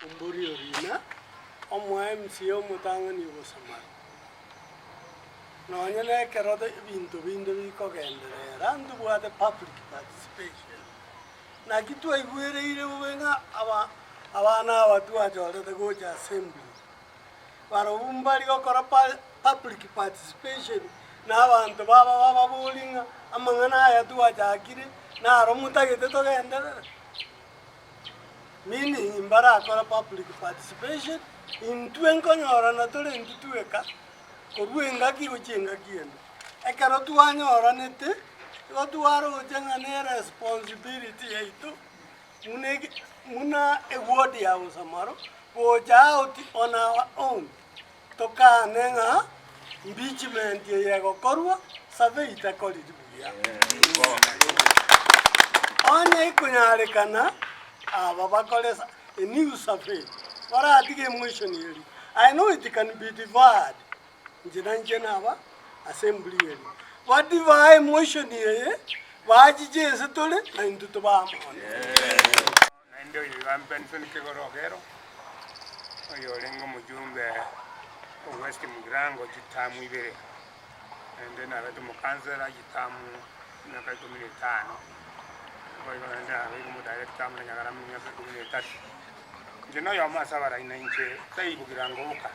Ombori orina, omoe MCA omotang'ani ogosamara. Nonye nekero ebinto binde bikogenderera ntobwate public participation. Naki twaigwereire bobe ng'a aba abana aba twachorete gocha assembly, barobwo mbari gokora public participation na abanto baba bababorie ng'a amang'ana aya twachakire naro motagete togenderere. Meaning mbarakore public participation, intwe nkonyorana tore intwe tweka, korwa engaki gochia engaki ende. Ekero twanyoranete, igo twaroche ng'a ne responsibility yaito buna ege buna eward ya Bosamaro, gocha out on our own, tokane ng'a impeachment eye egokorwa, survey tekoriri buya. Onye ekonyarekana, aba bakore a new survey, baratige emotion eria. I know it can be deferred, inche nainche naba assembly eria. Badefer emotion eye, bachiche ase tore, na intwe tobe amo mono. Naende oyo iga Benson Kegoro Ogero, oyorenge omojumbe o West Mugirango chitamu ibere, naende nabete omokansela chitamu emiaka ikomi na etano, boigo naende nabeire omodirector amo na Nyagarama emiaka ikomi na etato. Inche noyomo ase abarai na inche tari Bogirango boka,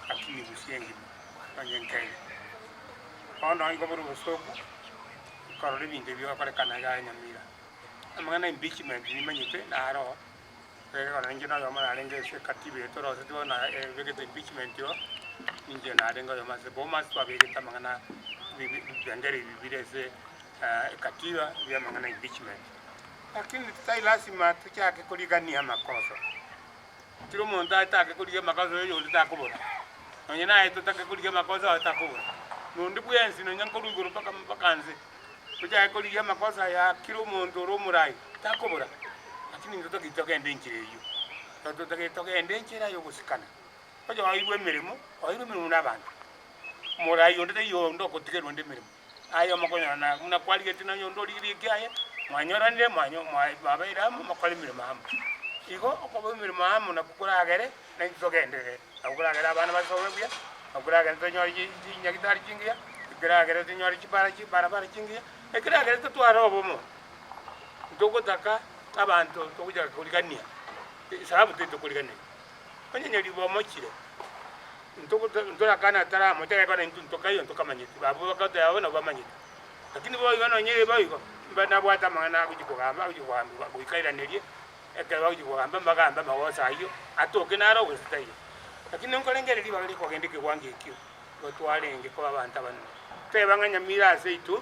lakini Gusii engima, nonye Kenya. Bono igo bore obosooku, nkorora ebinto ebi bigokorekana igaa Nyamira. Amang'ana impeachment nimanyete naro, ekero inche noyomo narenge ase ekatiba eye torosetie bono ebegete impeachment igo, ninche narenge oyomo ase bomas twabegete amang'ana ebipengere ebi bire ase ekatiba bia amang'ana impeachment. Lakini tari lasima tochake korigania amakoso, kera omonto atake korigia amakoso ya oyonde takobora, nonye naye totake korigia amakoso aye takobora, na onde bwensi nonya nkorwa igoro mpaka mpaka nse. Tochake korigia amakosa aya kera omonto ore omorai takobora, lakini intwe totagete togende enchera eyio. Totagete togende enchera ya ogosikana. Onye oeirwe emeremo, oeirwe emeremo na abanto. Omorai onde taiyo onde ogotigerwa onde emeremo. Aye omokonyorana buna kwarigetie na oyonde origirie ekiaye, mwanyoranire mwanyo mwabeire amo mokore emeremo amo. Igo okoba emeremo amo nakwo koragere naintwe togenderere, nakwo koragere abana basome buya, nakwo koragere tonyore chinyagitari chingiya, ekeragere tonyore chibara chibarabara chingiya, ekeragere totware obomo. Ntogotaka abanto togochaka korigania, esababu titokoriganeri. Onye nyaribo omochire, ntogota ntorakana taramocha egekone intwe ntokaiyo ntokamanyeti, abwo bagoteba bo nabo bamanyete. Lakini boigo nonye ere boigo, mba nabwate amang'ana agochia kogamba agochia kogambigwa goika airanerie. Ekero bagochia kogamba mbagambe amagoso ayio, atoke naro gose taiyo. Lakini nkorengereria ribaga rikogenda ekewango ekio, igo twarenge koba abanto abanene. Teba ng'a nyamira ase intwe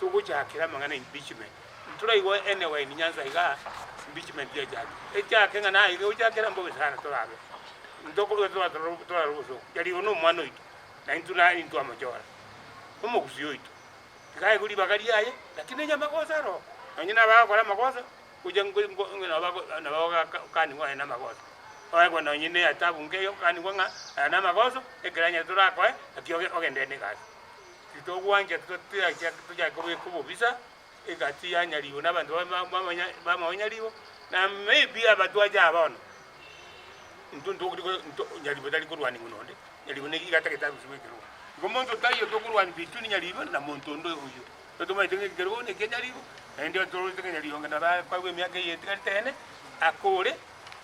togochakera amang'ana impeachment. Ntoraigwa anywhere in Nyanza igaa impeachment yachakire. Echake ng'a naye iga egochakera mbobe sana torabe. Ntokoba torare obosooku. Riaria igo nomwana oito, na intwe naye intwe twamochora. Omogusii oito. Tiga aegwe ribaga riaye, lakini onye amagoso aroo, nonye nabagokora amagoso, Gocha nabo bagokanigwa aya namagoso, oegwe nonye ne etabu nke yogokanigwa ng'a aya namagoso, ekero onye torakoe naki ogenderere na egasi. Titogwancha tochake kobeka obobisa egati ya nyaribo na abanto bamwabo nyaribo, na maybe abatwache aba bono, intwe nyaribo tari korwanigwa nonde, nyaribo nigo atagete arusiwe ekerogo. Igo monto taiyo tokorwania between nyaribo na monto onde oyio. Totomanyete ng'a ekerogo nekia nyaribo, naende toroche ng'a nyarionge nabo akoegwa emiaka eye etigarete ene, akore,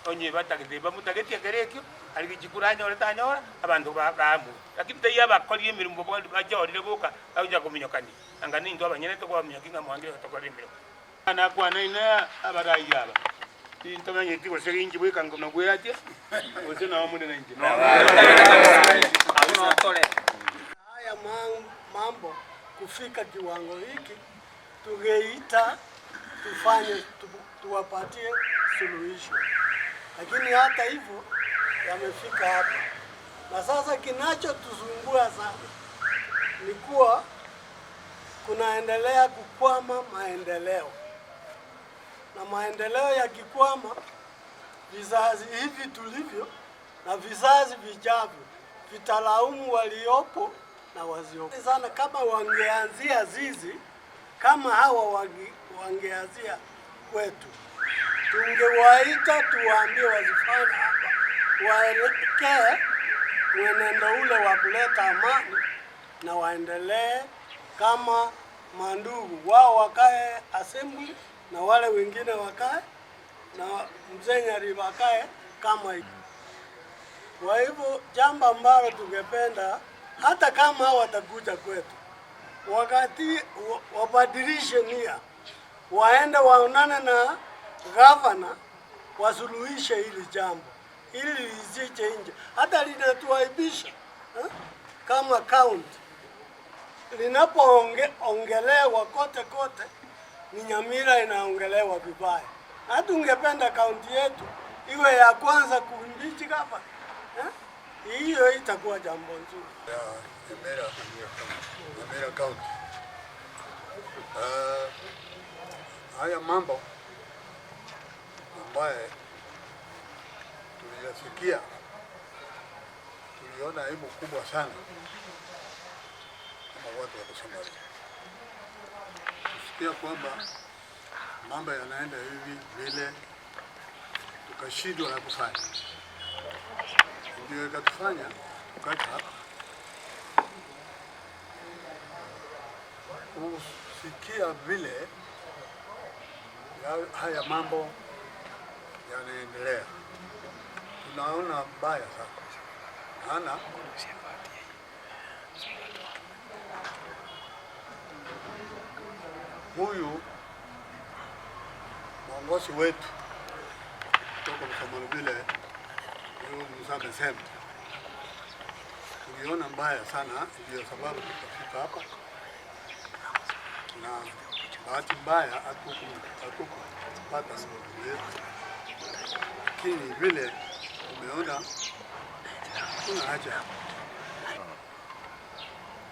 onye batagete bamotageti ekero ekio, arigie chikura anyore tanyora, abanto ba baamue. Lakini taiyo abakorire emeremo bari bachorire boka, bagocha kominyokania, anga nintwe abanyene tokobaminyokia ng'a mwangire gotokorera emeremo. Nakwana inwe abarai aba, tintomanyeti gose inche bweka nogweratia, gose nao more nainche. Haya mambo kufika kiwango hiki tungeita tufanye tuwapatie suluhisho, lakini hata hivyo yamefika hapa, na sasa kinachotusumbua sana ni kuwa kunaendelea kukwama maendeleo, na maendeleo yakikwama, vizazi hivi tulivyo na vizazi vijavyo vitalaumu waliopo na wasiopo. Sana kama wangeanzia zizi kama hawa wangeanzia kwetu. Tungewaita tuwaambie wasifanye hapa, waelekee mwenendo ule wa kuleta amani na waendelee kama mandugu wao, wakae assembly na wale wengine wakae na mzee Nyariba akae kama hiki. Kwa hivyo jambo ambalo tungependa hata kama hao watakuja kwetu, wakati wabadilishe nia, waende waonane na gavana, wasuluhishe hili jambo ili lisije nje, hata linatuaibisha eh, kama county linapoongelewa kote kote, ni Nyamira inaongelewa vibaya. Na tungependa kaunti yetu iwe ya kwanza kuimpeach gavana eh? Hiyo itakuwa jambo nzuri. Ya Nyamira, Nyamira County. Haya mambo ambaye tuliyasikia, tuliona aibu kubwa sana kama watu wa Somalia, kusikia kwamba mambo yanaenda hivi vile, tukashindwa la kufanya, ndio ikatufanya tukaja hapa kusikia vile haya mambo yanaendelea, tunaona mbaya sana, maana huyu mwongozi wetu kutoka Msomali vile huyu Musa amesema, tuliona mbaya sana, ndio sababu tukafika hapa, na bahati mbaya hatukupata ndugu yetu, lakini vile tumeona kuna haja,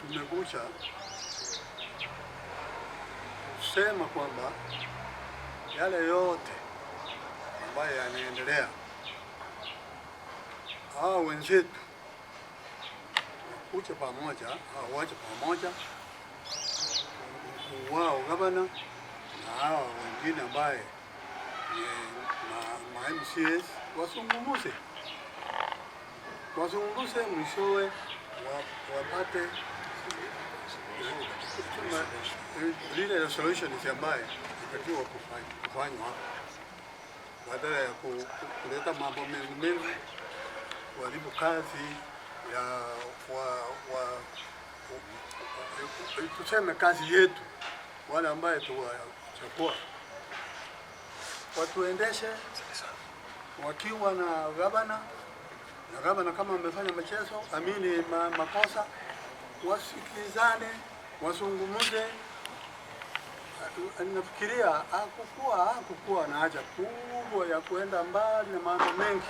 tumekuja kusema kwamba yale yote ambayo yanaendelea, hawa wenzetu wakuja pamoja, au waje pamoja, mkuu wao gavana na hawa wengine ambaye ni ma MCAs wasungumuze, wasungumuze, mwishowe wapate lile resolution ambaye itakiwa kufanywa badala ya kuleta mambo mengi mengi, kuharibu kazi ya wa, tuseme kazi yetu, wale ambaye tuwachagua watuendeshe wakiwa na gavana, na gavana kama amefanya machezo amini makosa, wasikilizane, wasungumuze. Nafikiria hakukuwa na haja kubwa ya kuenda mbali na mambo mengi.